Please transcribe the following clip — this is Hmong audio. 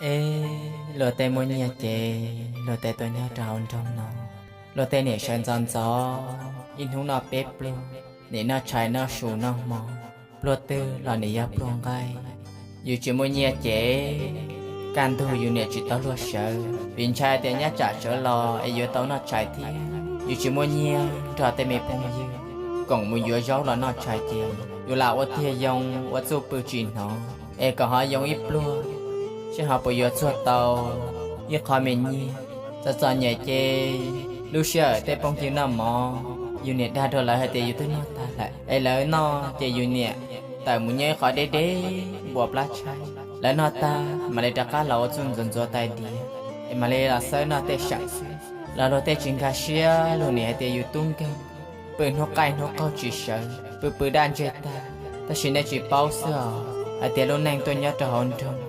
Eb, luag tej muaj nyiaj ces luag tej tuaj nyob rau hauv nroog no, luag tej niam sawv ntxov ntxov ib hnub noj peb pluag, nim noj tshais noj su noj hmo, pluag twg los nim yog pluag nqaij. Yus tsis muaj nyiaj ces kaj ntug yus niam tsis tau luag sawv, vim ntshai tias nyab tsam sawv los es yuav tau noj tshais thiab. Yus tsis muaj nyiaj nrog tej me phooj ywg koom mus yuav zaub los noj tshais ces yus lam ua tiag yoo ua txuj pw tsis hnov, es kom ho yoo ib pluag seb ho puas yuav txuag tau ib qho me nyiaj. Txom txom nyem ces lub sij hawm tej phooj ywg noj mov, yus niam dag rau lawv hais tias yus twb noj tag lawm, es lawv noj ces yus niam tawm mus nyob ib qho deb deb npuas plab tshaib. Lawv noj tag mam li rov qab los ua txuj ntxuav ntxuav tais diav, es mam li los xawb noj tej seem xwb. Los luag tej tsis nkag siab, luag nim hais tias yus tub nkeeg, pw hnub qaij hnub qaug tsis sawv, pw pw daj ntseg tag. Tab sis nej tsis paub xwb os, hais tias lub neej tuaj nyob rau hauv nroog